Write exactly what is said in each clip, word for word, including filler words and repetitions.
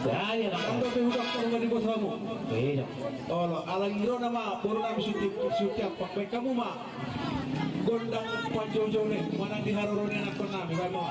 Jadi, Bang. Ando pe hudok tu ma di bos hamu. Iya. Olo, alai ro nama boru nami Sunti, Sunti Ampang. Baen hamu ma gondang panjoujou ni, manang di haroro ni anakkon nami, baen ma.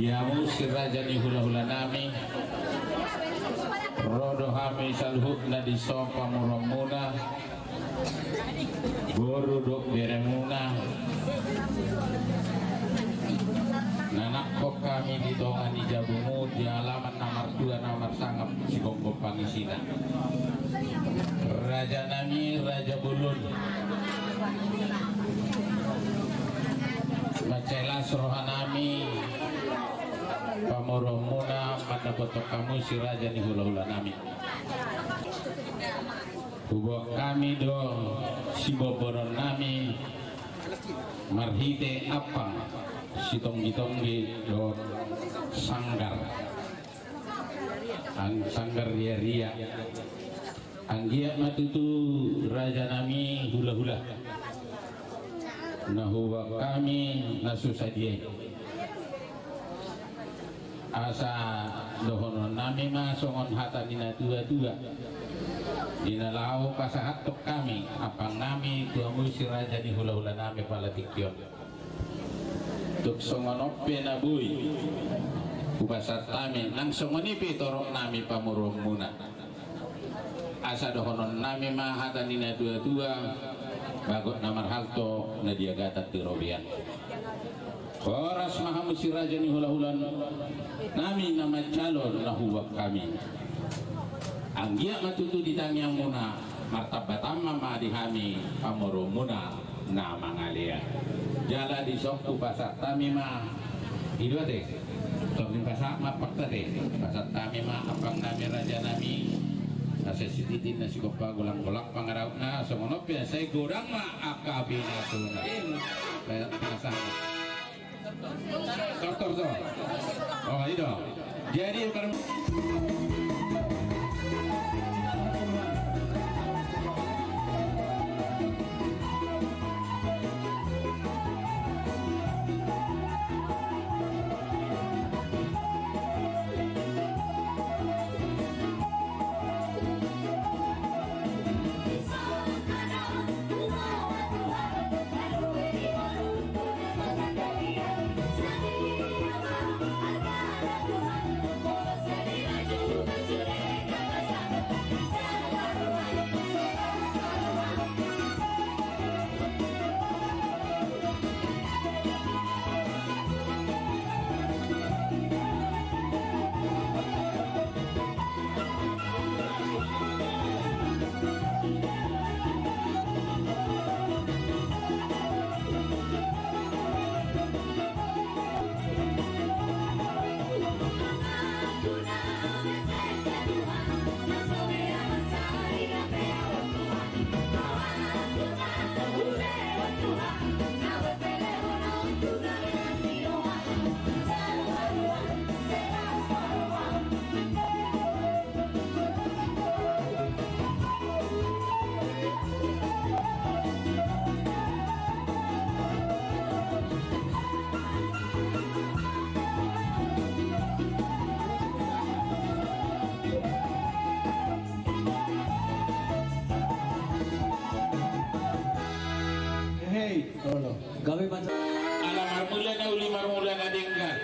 Di hamu si raja ni hulahula nami, ro do hami saluhutna dison pamoruonmuna, boru dohot beremuna, na nangkok hami di tonga ni jabumu di alaman na martua na marsangap Sigomgom Pangisina. Raja nami, raja bolon. Mansai las roha nami pamoruonmuna mandapothon hamu si raja ni hulahula nami. Huboan hami do sibobonon nami marhite ampang sitonggitonggi dohot sanggar. Ang-, sanggar riaria. Anggiat ma tutu raja nami hulahula na huboan hami na so sadia i. Asa dohonon nami ma songon hata ni na tuatua di na laho pasahathon hami ampang nami tu hamu si raja ni hulahula nami pala tingki on. Tung songon on pe na boi hupasahat hami, nang songon i pe torop nami pamoruonmuna. Asa dohonon nami ma hata ni na tuatua, bagot na marhalto na di agatan di robean. Horas ma hamu si raja ni hulahula nami na manjalo na huboan hami. Anggiat ma tutu di tangiangmuna martambatamba ma di hami pamoruonmuna na mangalea. Jala dison hupasahat hami ma, i do ate, tor dipasahat ma ampang ate, pasahat hami ma ampang nami raja nami, asa sititi na sigompa, golanggolang pangarahutna, songon on pe sai godang ma angka pinasuna. Pasahat. Doktor to. Oh, i do. Jadi bar- Gabe pancasila. Ala marmula na uli, marmula na denggan.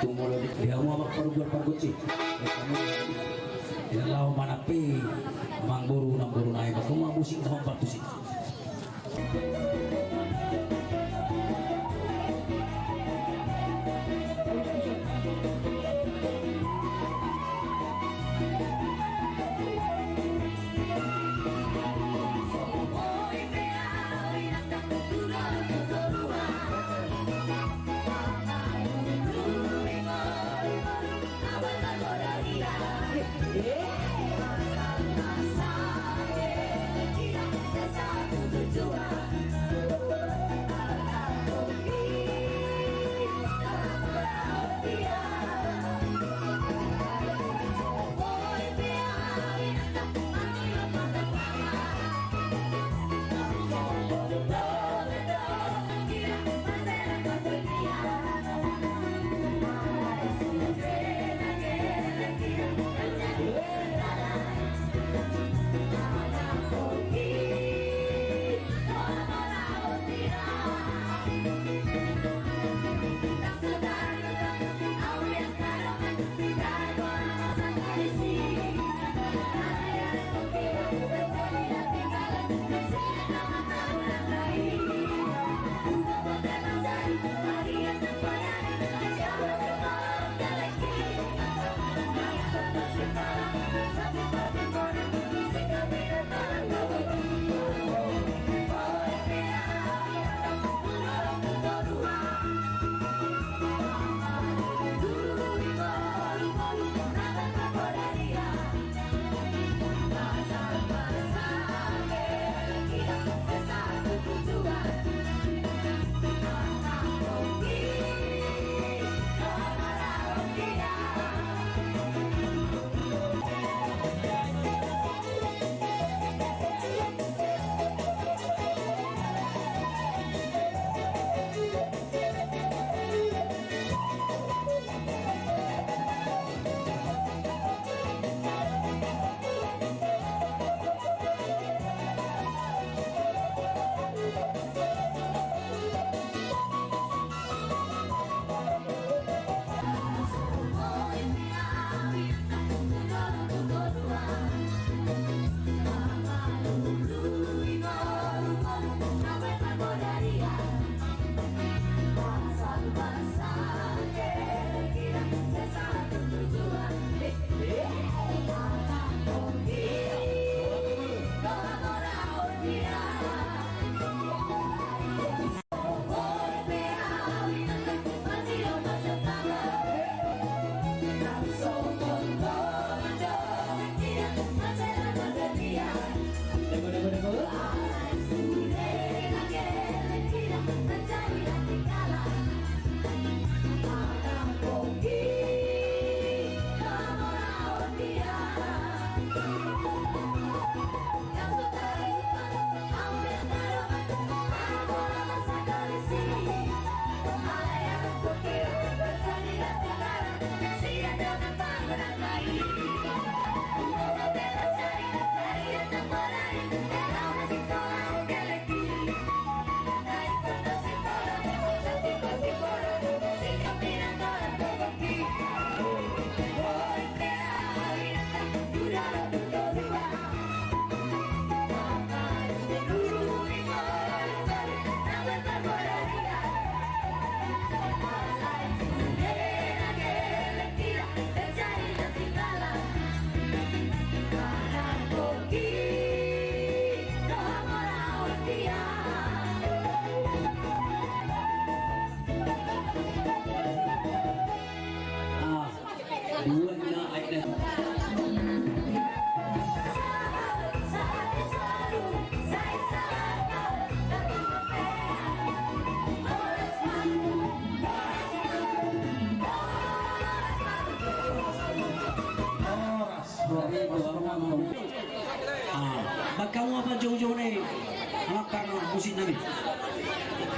Tumolo di dia mau mak parugal parguci. Dia lawan mana pe. Amang boru, amang boru nai, mak musik, mak partusi.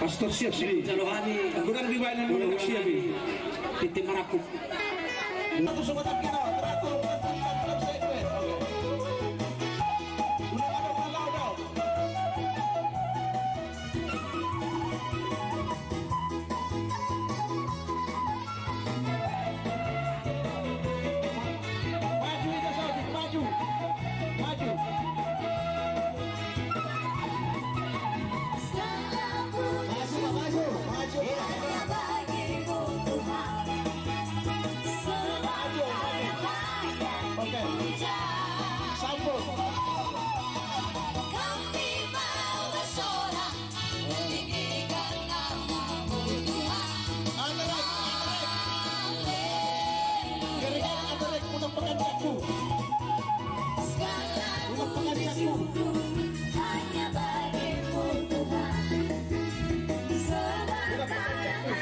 Pastor siap, siap. Jalo hami. Anggo dang dibaen, anggo dang siap, i. Titi marangkup. Satu sobat kita, teratur, teratur, teratur, teratur. Udah, udah, udah, udah. Maju, Ida Sodik, maju. Maju. Maju, maju, maju. Maju, maju. Oke. Sambung. Kami mau bersorak. Antarek, antarek. Gereja antarek, unang pengajianku. Unang pengajianku. Hanya bagimu Tuhan. Unang pengajianku.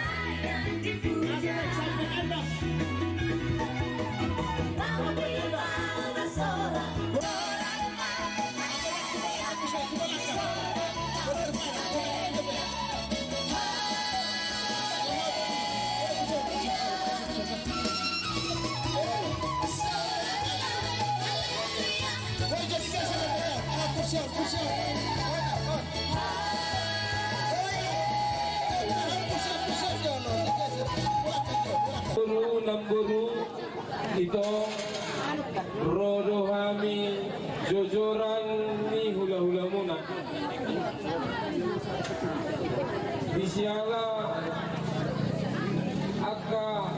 Antarek, sampai atas. Kami mau bersorak. Boru, namboru, ito, ro do hami jojoran ni hulahulamuna. Di siala angka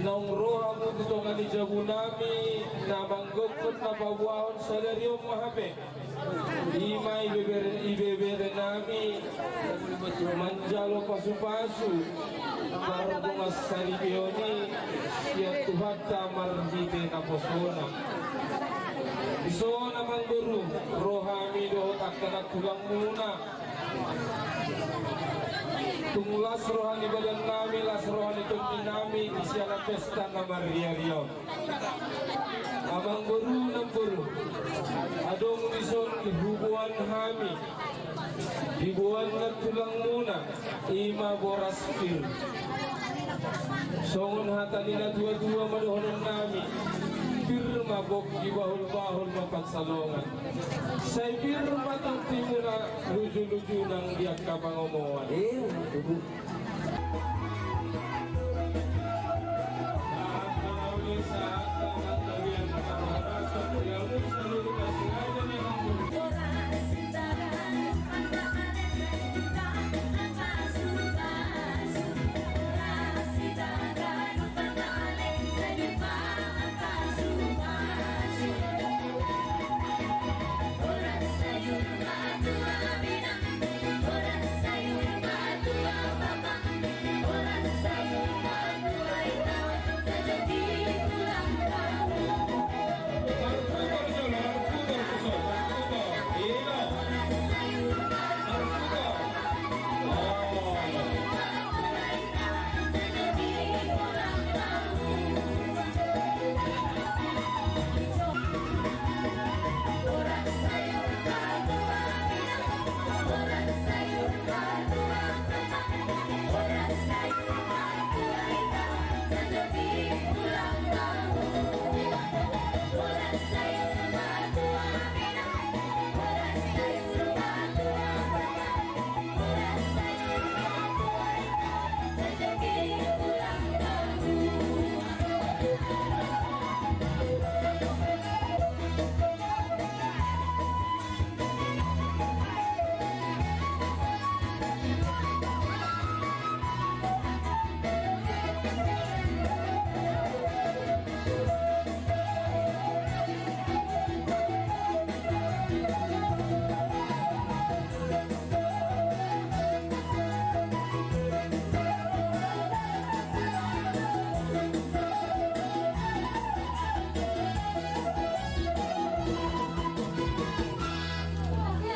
naung ro hamu tu tonga ni jabunami na manggokhon na paboahon sadari on ma hape. I ma ibebere, ibeberenami manjalo pasupasu mardongan saripeon i sian Tuhanta marhite naposona. Dison amangboru, ro hami dohot angka nantulangmuna. Tung las roha ni badannami, las roha ni tondinami di siala pesta na marriaria on. Amangboru, namboru, adong dison huboan hami, diboan nantulangmuna, i ma boras pir. Songon hata ni natuatua ma dohononnami, pir ma pongki, bahulbahul ma pansalongan. Sai pir ma tontimuna, lujuluju nang di angka pangomoan.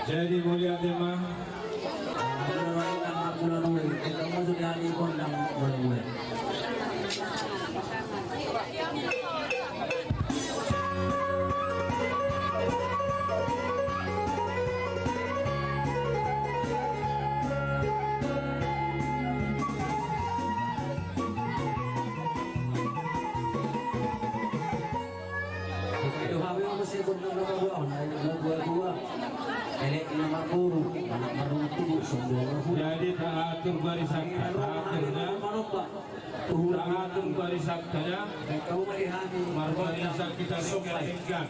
Jadi mauliate ma. Jadi taatur barisan, taatur na. Taatur barisan na. Marbarisan hita denggan-denggan.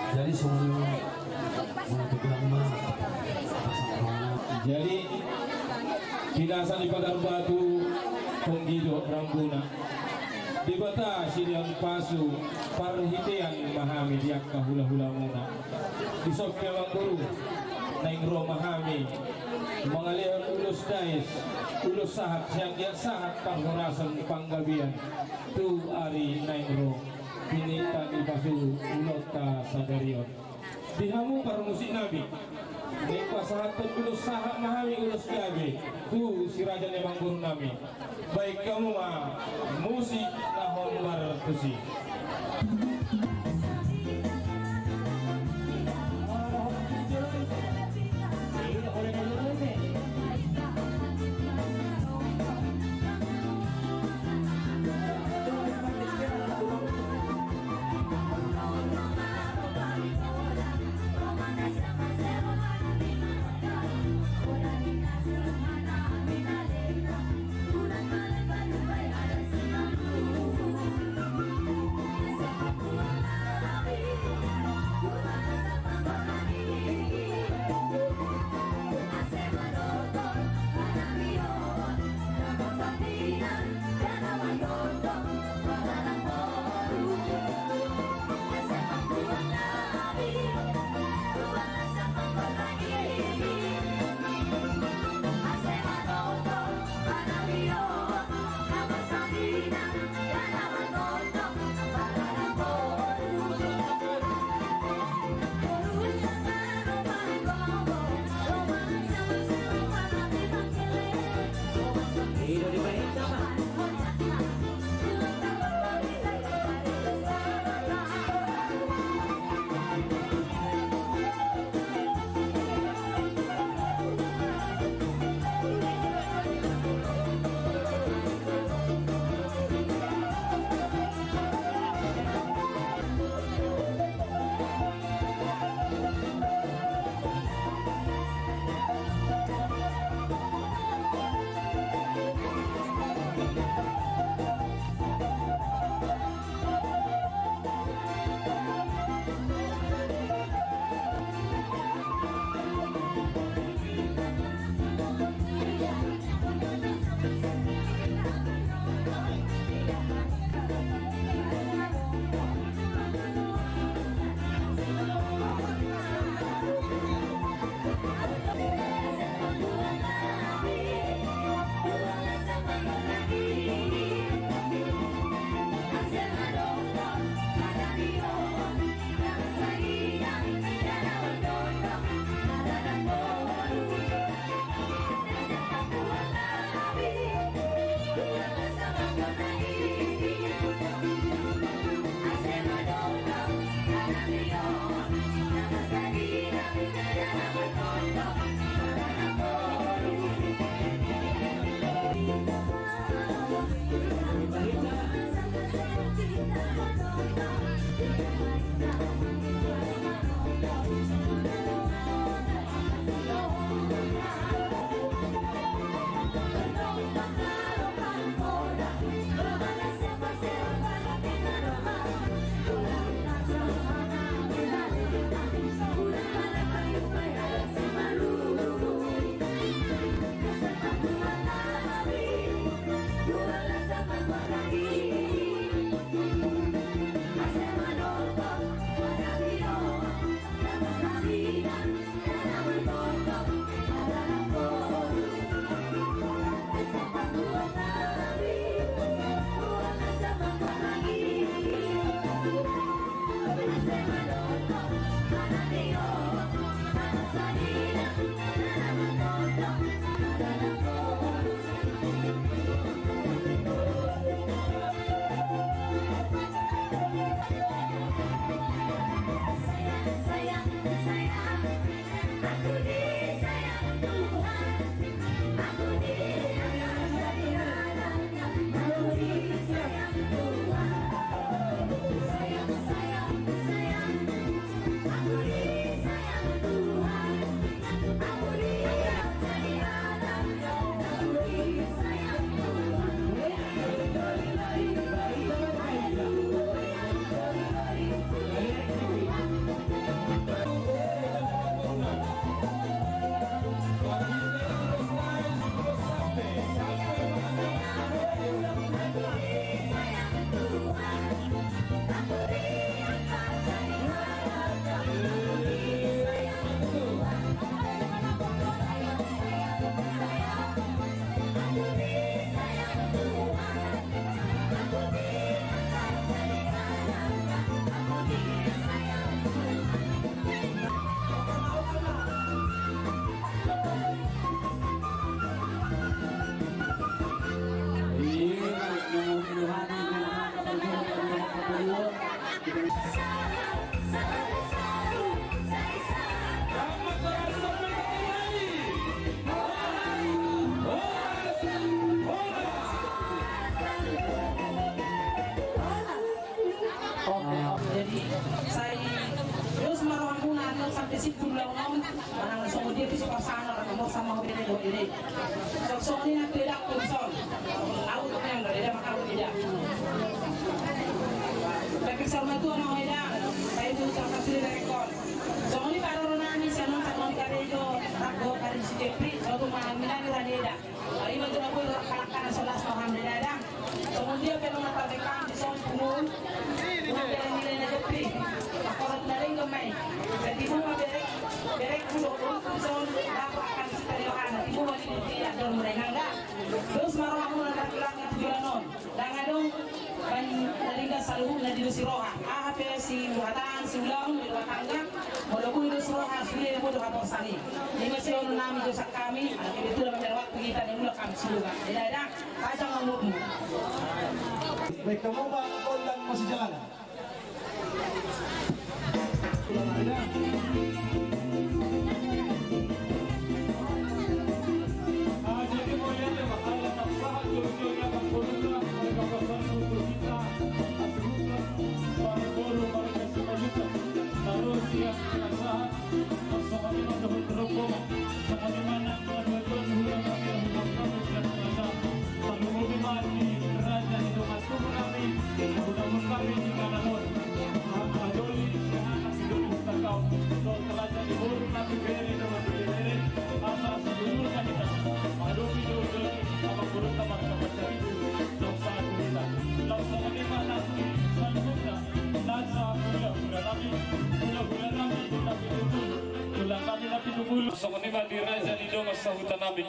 Jadi songon i ma, mauliate ma. Jadi, di nasa ni pagar batu, ponggi dohot rambuna. Debata silehon pasu, parhitean ma hami di angka hulahulamuna. Di son pe amangboru, naeng ro ma hami mangalehon ulos dais, ulos sahat, sian anggiat sahat parhorasan panggabean tu ari naeng ro. Pinta ni pasu ulaonta sadari on. Di hamu parmusik nami, naeng pasahathon ulos sahat ma hami, ulos gabe tu si raja ni amangboru nami. Baen hamu ma musik na hombar tusi. Songon i na tu eda pun son. Au tu yang dari eda maka au eda. Tapi sama tu anak eda. Tapi tu sama sudah rekon. Songon i paroro nami sian on songon i karejo. Rago kari si Jepri. Songon tu manang minani rani eda. Ari ma tu na boi halak na solas na hande dadang. Songon dia pe nunga tabekan di son pungu. Pungu dia nilai na jepri. Pakorot na denggan mai. Jadi pungu berek berek pungu pungu son. Dapat akan si tariokan. Pungu di dia dor merenggang da. Terus marah aku na tarkilang na tujuan on. Dang adong. Ban na denggan saluhutna diudusi roha. Aha pe sihuhatan, siulaon di rumah tangga, molo boi diudusi roha sude boi do haporsan i. Ima sidohonon nami, dosa hami, ala kebetulan mambaen waktu hita na mulak hami saluhutna. Eda eda, pajang ma umurmu. Baik, kamu ma gondang masih jalan. Tarlumobi ma di raja ni dongan tubu nami, na hudapot hami di inganan on. Hahadoli, siahaan nang di doli Hutagaol, dohot raja ni boru nami Bere dohot Ibebere, asa sadulur na hita, mangadopi do jolo, amangboruta marga Pasaribu, dohot sahat tu hita. Laos songon i ma nang saluhutna, nasa hulahula nami, hulahula nami, Napitupulu, tulang nami Napitupulu. Songon i ma di raja ni dongan sahuta nami.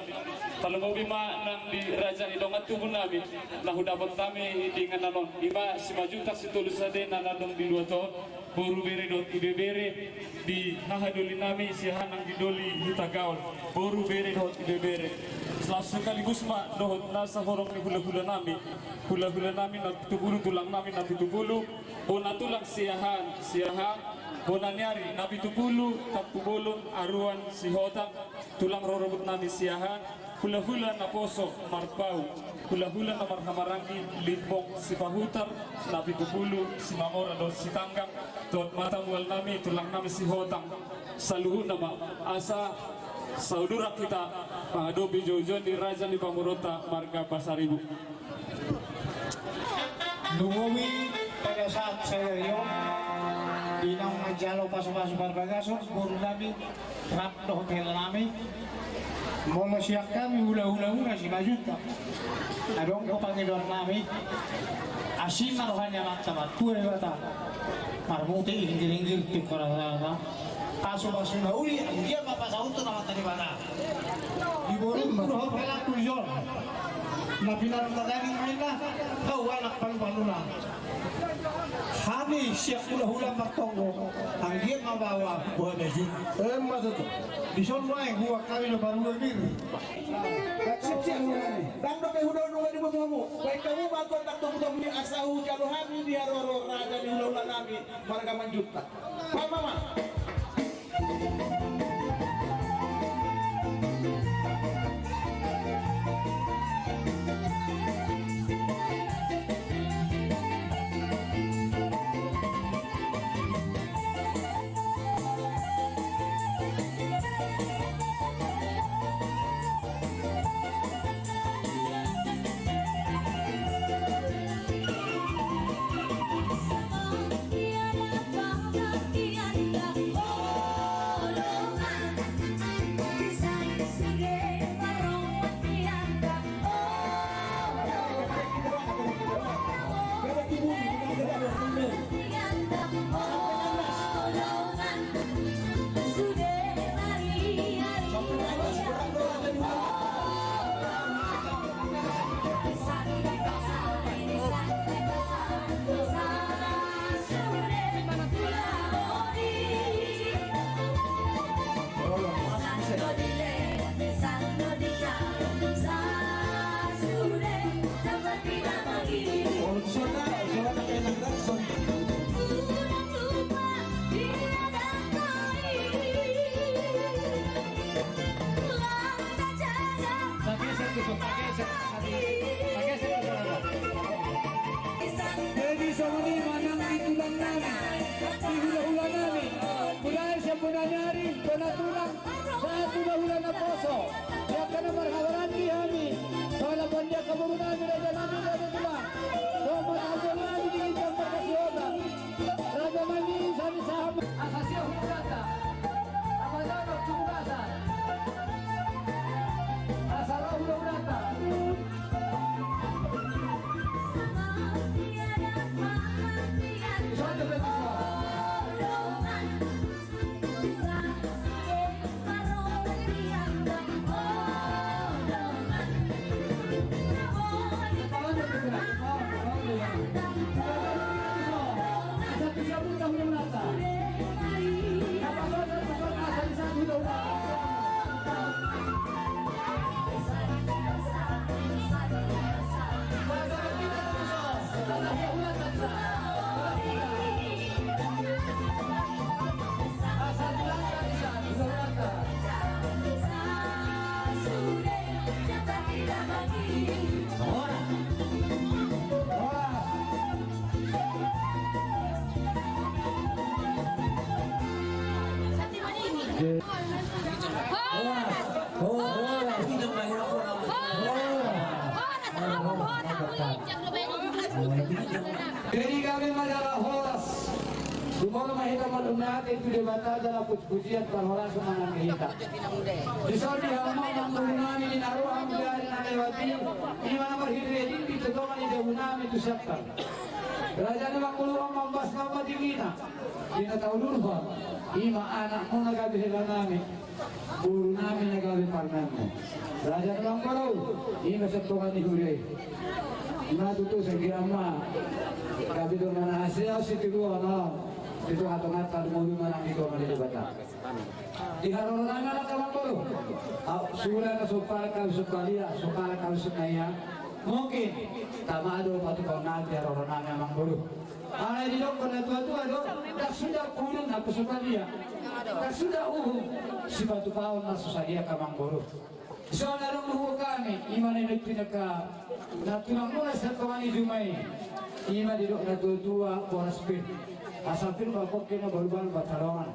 Tarlumobi ma nang di raja ni dongan tubu nami, na hudapot hami di inganan on. Ima Simanjuntak Sitolu Sadena na adong di luat on, boru Bere dohot Ibebere, di hahadoli nami siahaan nang di doli Hutagaol, boru Bere dohot Ibebere. Laos sekaligus ma dohot nasa horong ni hulahula nami, hulahula nami Napitupulu, tulang nami Napitupulu, bona tulang siahaan, siahaan, bona ni ari Napitupulu, Tampubolon, Aruan, Sihotang, tulang rorobot nami siahaan, hulahula naposo marpau, hulahula na marhahamaranggi Limbong, Sipahutar, Napitupulu, Simamora dohot Sitanggang, dohot ma tammual nami, tulang nami Sihotang, saluhutna ma, asa sauduran hita mangadopi joujoan ni raja ni pamoruonta marga Pasaribu. Lumobi pada saat sadari on, di naung manjalo pasupasu parbagason, boru nami, rap dohot hela nami, molo sian hami hulahula muna Simanjuntak, adong do pangidoan nami, asi ma roha ni Amanta Martua Debata, marmute inggiringgir tingkos rarata, pasupasu na uli, anggiat ma pasaut tu Amanta Debata. Di boru dohot hela tu jolo. Na pinarunta daging ma inna, hau anak palupaluna. Hami sian hulahula martonggo, anggiat ma baoa boha na jut. Emma tutu. Dison nuaeng huboan hami na paruemir. Sip, sip. Ndang dope hudaon nunga diboto hamu. Baen hamu ma gondang togutogu i asa hujalo hami di haroro raja ni hulahula nami marga Manjuntak. Baen ma ma. Jadi gabe ma jala horas. Sumolo ma hita mauliate tu Debata jala pujipujian parhorasan ma nang di hita. Dison di hamu amang boru nami di na roham di ari na lewat i, i ma na marhite di tonga ni jabu nami tu siapkan. Raja ni amang boru, mambas ma tingkina. Di na taulurhon, i ma anakmu na gabe hela nami. Boru nami na gabe parnanmu. Raja ni amang boru, i ma sian tonga ni huria i. I ma tutu sengkira ma. Gabe dongan na hasea sitiruon on. Di tongatonganta, lumobi ma nang di tonga ni Debata. Di haroro nami amang boru. Au, sura na so parak hami so palia, so parak hami so na ia. Mungkin tama do patupaon nami di haroro nami amang boru. Alai didokkon na tuatua do, ndang suda uhum na so palia, ndang suda uhum sipatupaon na so sadia amang boru. Dison adong do huboan hami, i ma na nidok ni angka na tulang muna sian tonga ni juma i. I ma didok na tuatua, boras pir. Asa pir ma pongki na balubalu pansalongan.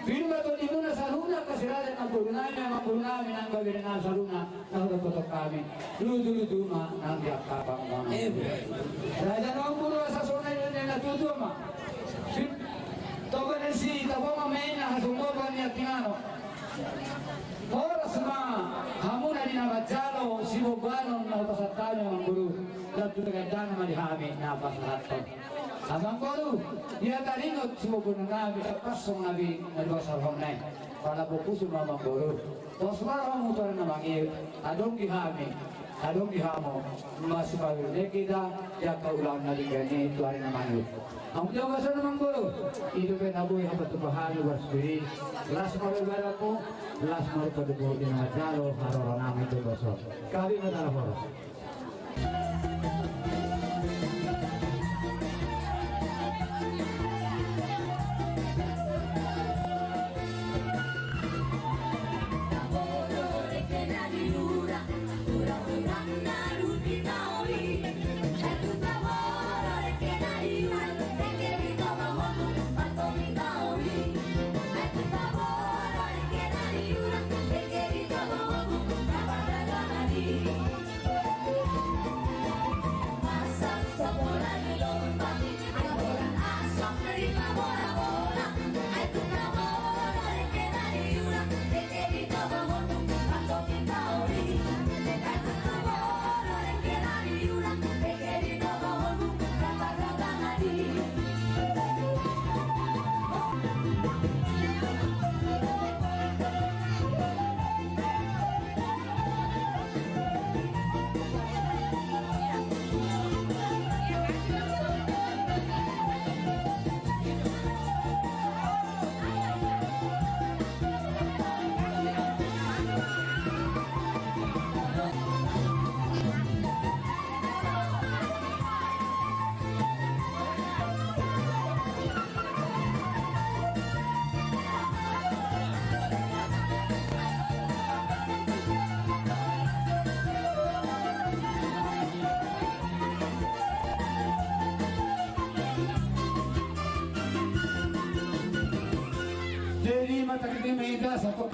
Pir ma tondimuna saluhutna, angka si raja ni amang boru nami, amang boru nami, nang bere nami saluhutna. Na hudapot hami, lutulutu ma nang di angka pangomoan. Raja ni amang boru, asa songon i na tuatua ma. Toba ni si tabo ma mena hasumboban ni atingan on. Horas ma hamuna di na manjalo sibobanon na hupasahat hami amang boru. Ndang tu na gandana ma di hami na pasahathon. Amang boru, ia taringot sibobanon nami, pasong nami na dua sarhom nai. Pala bokusu ma amang boru. Pos ma rohamu tu ari na mangihut, adong di hami, adong di hamu, masipabirnge hita di angka ulaon na denggan i tu ari na mangihut. Hamu jolo ma songon i amang boru, i dope na boi hupatupa hami boras pir i. Las ma roha ni ibaramu, las ma roha ni tubu i na manjalo haroro nami tu boso. Gabe ma jala horas. Jadi mata kita main gas apa?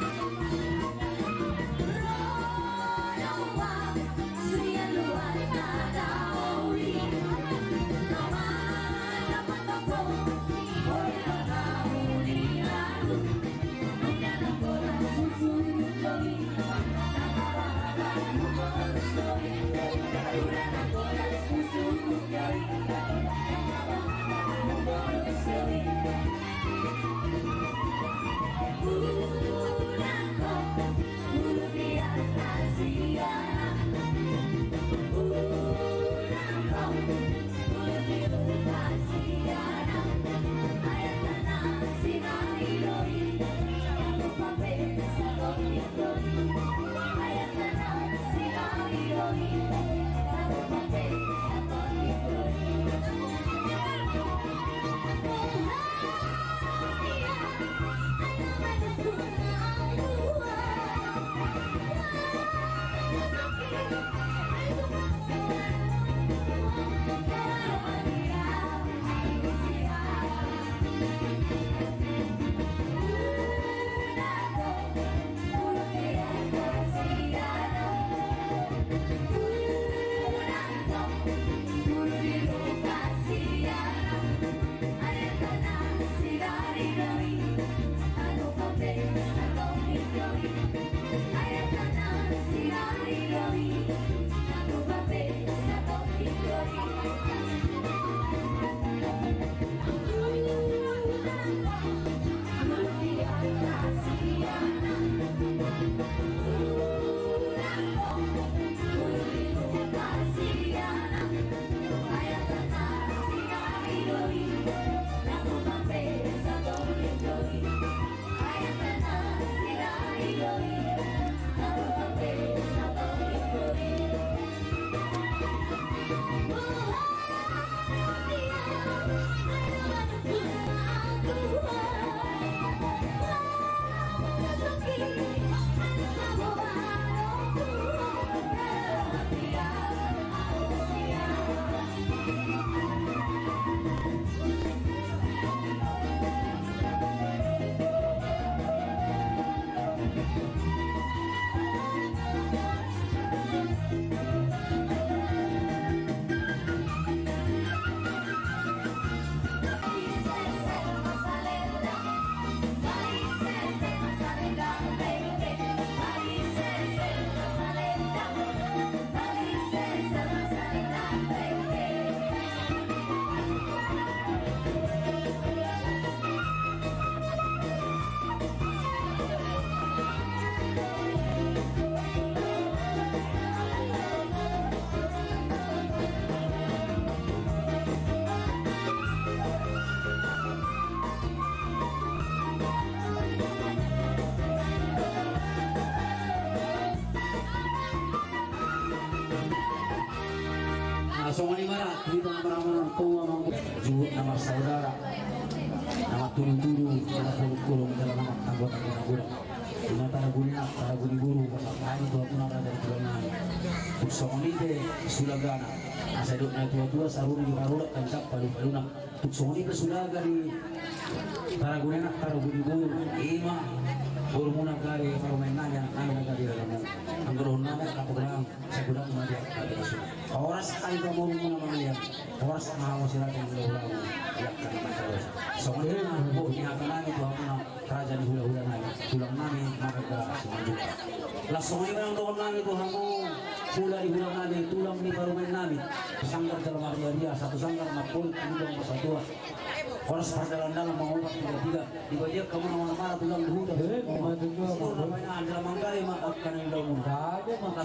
Songon i ma na, di tongtong na marhaha marangkup, juhut na marsaudara, na martudung-tudung, na marhulung-hulung, jala na martanggotanggo na godang. Ima tarragu ni anak, tarragu ni boru, pasahat hami tu hamuna raja ni tulang nami. Tung songon i pe sulagana, asa didok na tua-tua, saruni di parulak, tangkap palu-paluna. Tung songon i pe sulaga ni tarragu ni anak, tarragu ni boru, ima borumuna gabe parumaen nami, anak nami na gabe dalanmuna. Anggo dohonon nami angka tulang, sai godang ma di angka tulang. Horas angka borumuna mangalean, horas ma hamu si raja ni hula-hulamu di angka na manjalo. Songon i ma bohi ni hata nami tu hamuna raja ni hula-hula nami, tulang nami marga Simanjuntak. Laos songon i ma nang dohonon nami tu hamu hula ni hula nami, tulang ni parumaen nami. Sanggar jala marria-ria, satu sanggar mangkolit, tulang marsatua. Horas pardalan-dalan mangopat tiga-tiga. Dibaliak hamu na marmara tulang di huta. Eh, mantap.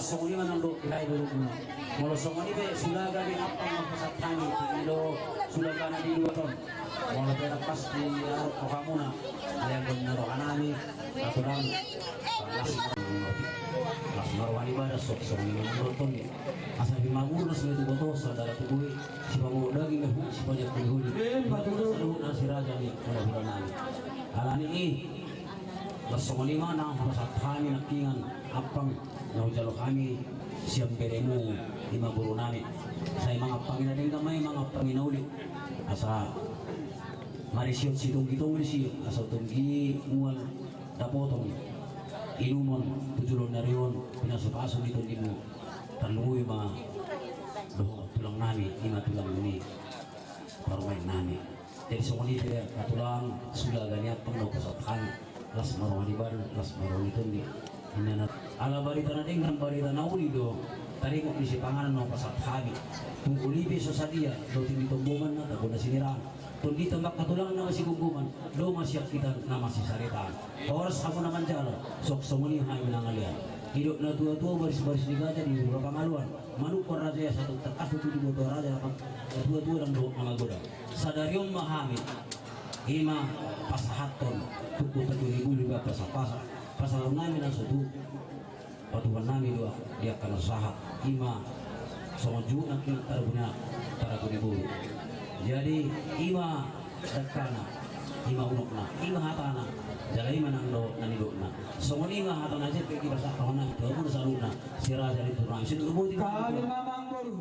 Songon i ma nang dohonon nami tu hamu hula ni hula nami. Molo songon i pe sulaga ni ampang ma pasahat hami, i do sulaga na di dua ton. Molo pe pasti arok rohamuna, alai anggo na roha nami, aturan, las marwani, las marwani badan, sok songon i ma nang dohonon nami. Asa bima murnas ma i tu boto, saudara tu boi, sipamogot daging ma i, sipaniak holi-holi. Ima tutu. Saluhutna si raja ni hula-hula nami. Alani i, las songon i ma na hupasahat hami nangkiningan ampang na hujalo hami sian beremu, ima boru nami. Sai mangampang i na denggan ma i, mangampang i na uli. Asa marisi on sitonggi-tonggi disi, asa tonggi mual dapoton inumon tu joloan ni ari on, pinasu-pasu di tondimu. Tarlumobi ma dohot tulang nami, ima tulang ni parumaen nami. Jadi songon i pe angka tulang, sulaga ni ampang na hupasahat hami, las ma roha ni badan, las ma roha ni tondi. Inna na ala barita na denggan, barita na uli do taringot ni sipanganon na hupasahat hami. Tung uli pe so sadia do tondi tomboman na tabo na siniraan. Tondi tamba angka tulang na masigomgoman, do masiangkitan na masisaretaan. Horas hamu na manjalo, sok songon i hami na mangalean. Didok na tua-tua, baris-baris ni gaja di huhura pangaluan. Manungkun raja i asa tung tangkas do tu diboto raja, na tua-tua ndang dohot na magodang. Sadari on ma hami, ima pasahathon, tungkot tungkot ni bulu ba pasahat-pasahat. Pasahathon nami na so tu patupaon nami do di angka na so sahat, ima songon juhut nangkiningan tarragu ni anak, tarragu ni boru. Jadi ima dangkana, ima unokna, ima hatana, jala ima nang dohot na nidokna. Songon i ma hata na jempek dipasahat roha nami tu hamuna saluhutna, si raja ni tulang nami. Songon i ma. Hami ma amangboru.